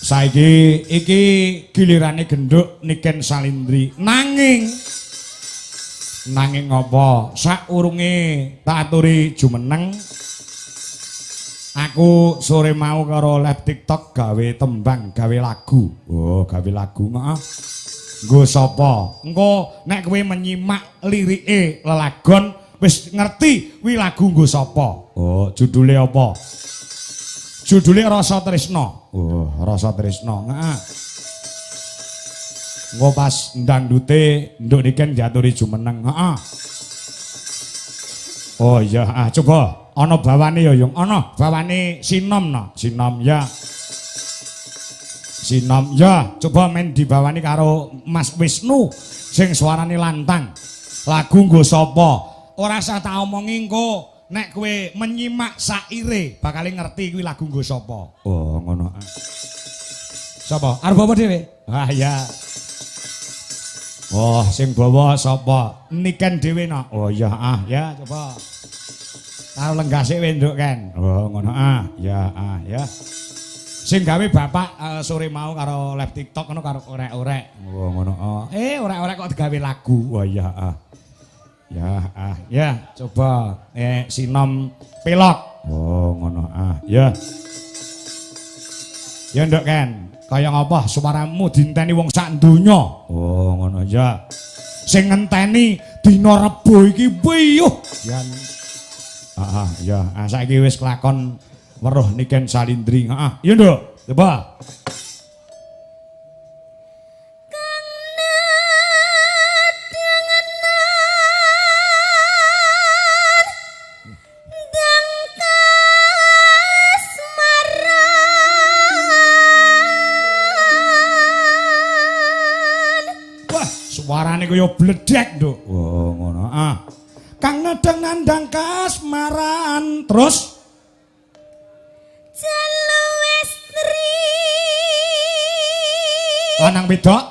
Saiki iki gilirane genduk Niken Salindri. Nanging nanging apa? Saurunge tak aturi jumeneng, aku sore mau karo live TikTok gawe tembang, gawe lagu. Oh, gawe lagu, heeh. Nggo sapa? Engko nek kowe menyimak lirike lelagon wis ngerti kuwi lagu nggo sapa. Oh, judule apa? Judule Rasa Tresna. Oh, Rasa Tresna. Heeh. Engko pas ndangdute nduk Niken diaturi jumeneng. Heeh. Oh iya, ah coba ana bawane ya, Yung. Ana bawane sinom no. Sinom ya. Sinom ya, coba men dibawani karo Mas Wisnu sing suarane lantang. Lagu nggo sapa? Ora usah tak omongi engko nek kowe menyimak saire bakal ngerti kuwi lagu nggo sapa. Oh, ngono. Sapa? Arep apa dhewe? Ah ya. Oh, sing bawa sapa? Niken dhewe no. Oh iya, ah ya coba. Karo lenggah sik nduk Ken. Oh ngono ah. Ya ah ya. Sing gawe bapak sore mau karo live TikTok ngono karo orek-orek. Oh ngono. Oh. Orek-orek kok digawe lagu. Oh iya ah. Ya ah ya coba sinom pelok. Oh ngono ah ya. Ya nduk Ken, kaya ngapa suaramu dienteni wong sak donya. Oh ngono ya. Sing ngenteni dina Rebo iki wiyuh. Yen ah ya, ah saiki wis kelakon weruh Niken Salindri. Heeh. Ya nduk, coba. Wah, suarane kaya bledek, Nduk. Oh, ngono. Ah. Kang nedeng nandang kasmaran. Terus Jelu estri lanang wedok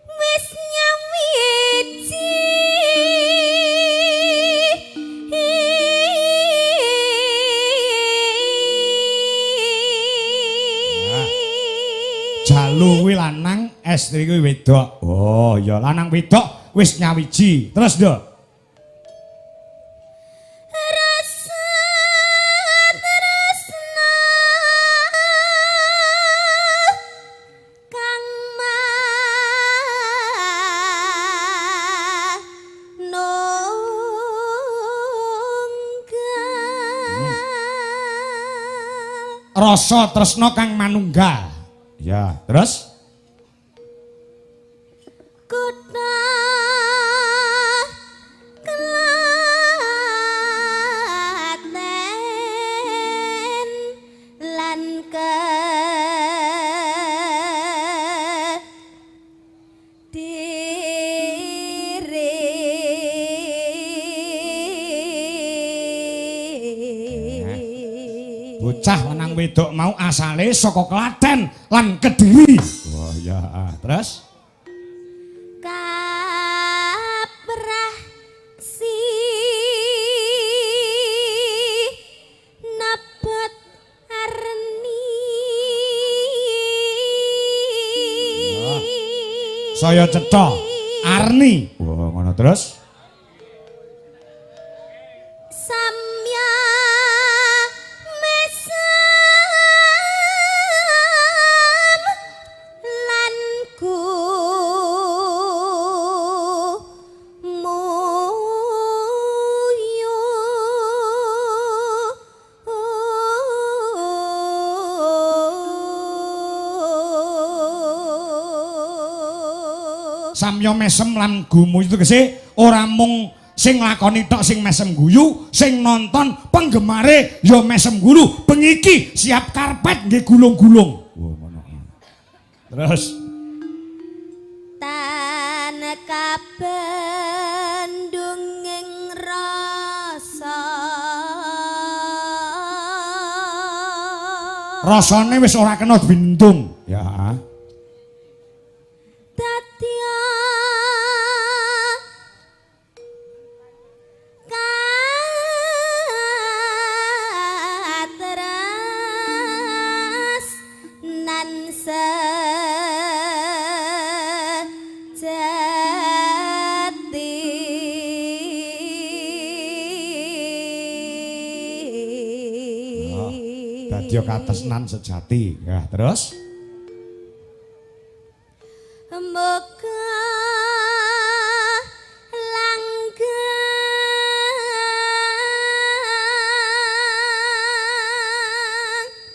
wis nyawiji. Jalu kuwi lanang, estri kuwi wedok. Oh ya, lanang wedok wis nyawiji. Terus, Nduk. Rasa tresna kang manunggal. Rasa tresna kang manunggal. Ya, terus Kutha Klaten lan Kediri. Bocah lanang wedok mau asale saka Klaten lan Kediri. Wah, ya, ah. Terus Kaprah si nabot arni. Saya cetha Arni. Wah, ngono terus. Samya mesem lan gumuyu. Samya mesem lan gumuyu tegese ora mung sing nglakoni tok sing mesem guyu, sing nonton penggemare ya mesem guyu. Bengi iki siap karpet nggih gulung-gulung. Wah, ngono. Terus Tan kabendunging rasa. Rasane wis ora kena bindung. Ya. Dadya katresnan. sejati. Oh, dadi katresnan sejati. Ya, terus muga langgeng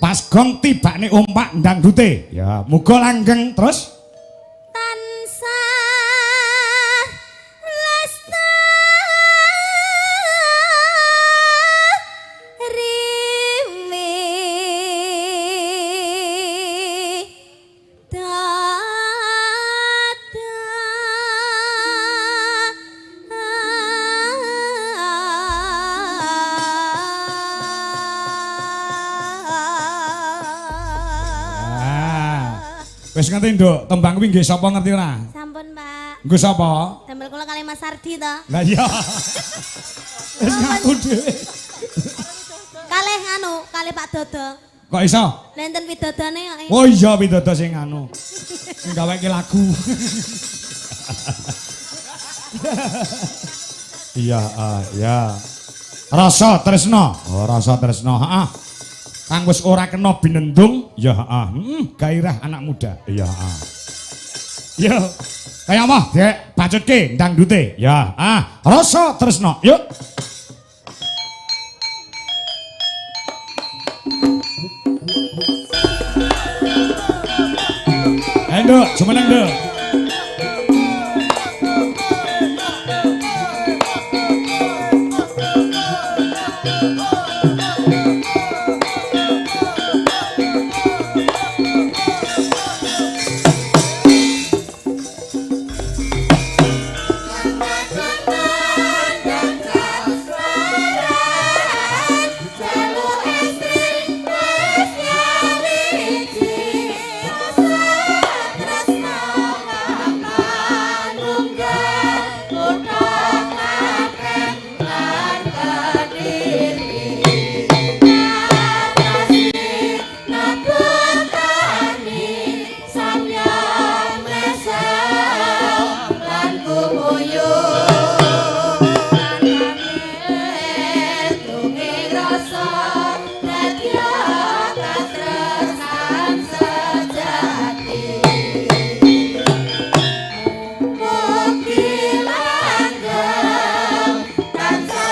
pas gong tibakne ompak ndangdute. Ya, muga langgeng terus tansah lestari Wis ngerti, Nduk, tembang kuwi nggih sapa ngerti ora? Sampun, Pak. Nggo sapa? Damel kula kalih Mas Ardi to. Lah iya. Wis ngaku dhewe. Kalih anu, kalih Pak Dodo. Kok iso? Lenten widodone kok. Oh iya widodo sing anu. Sing gaweke lagu. Iya, iya. Rasa tresna. Oh, rasa tresna. Heeh. Kang wis ora kena binendung, ya heeh. Gairah anak muda. Iya, heeh. Yo. Kaya apa? Dek, bacutke dangdute. Ya, ah, rasa tresna. Yuk. Ayo, Nduk, jumeneng, Nduk.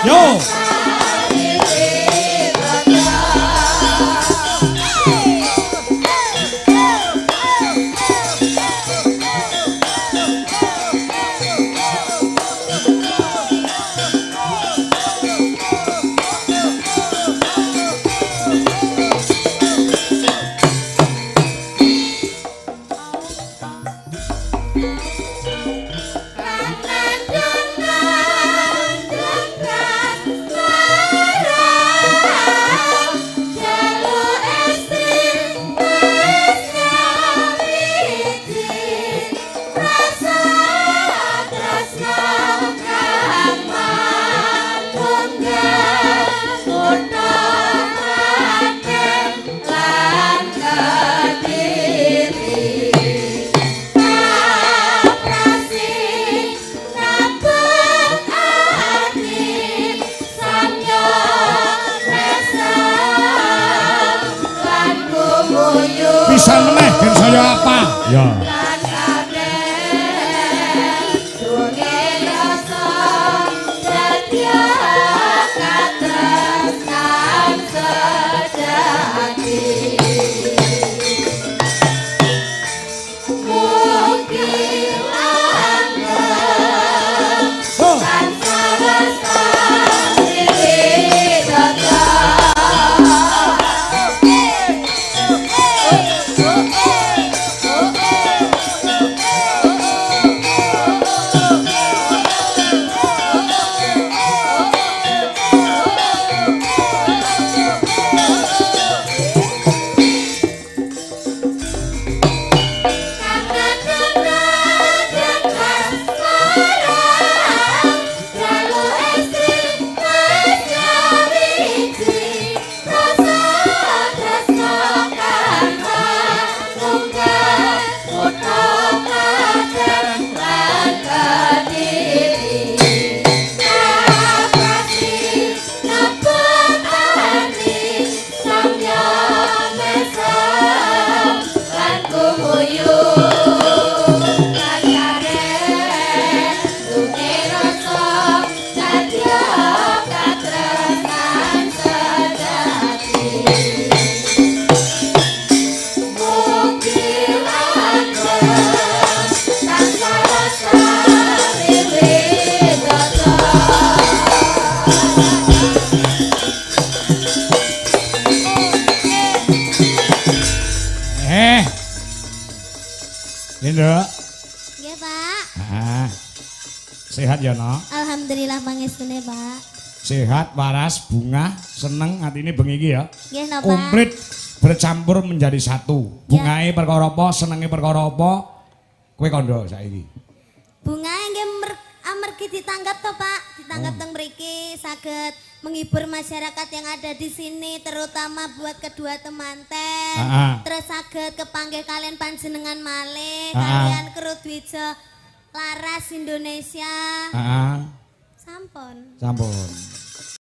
Yo. Pisan meneh ben saya apa? Ya. Oh. Nggih, Nduk. Nggih, Pak. Ah. Sehat ya, Nok? Alhamdulillah pangestune, Pak. Sehat, waras, bungah, seneng atine bengi iki ya. Nggih napa? Komplit bercampur menjadi satu. Bungahe perkara apa, senenge perkara apa? Kowe kandha saiki. Bungahe nggih amargi ditanggap to, Pak. Ditanggap teng mriki saged menghibur masyarakat yang ada di sini, terutama buat kedua temanten. Terus saged kepanggih kalian panjenengan malih, kalian kru Dwijo Laras Indonesia. Sampun. Sampun.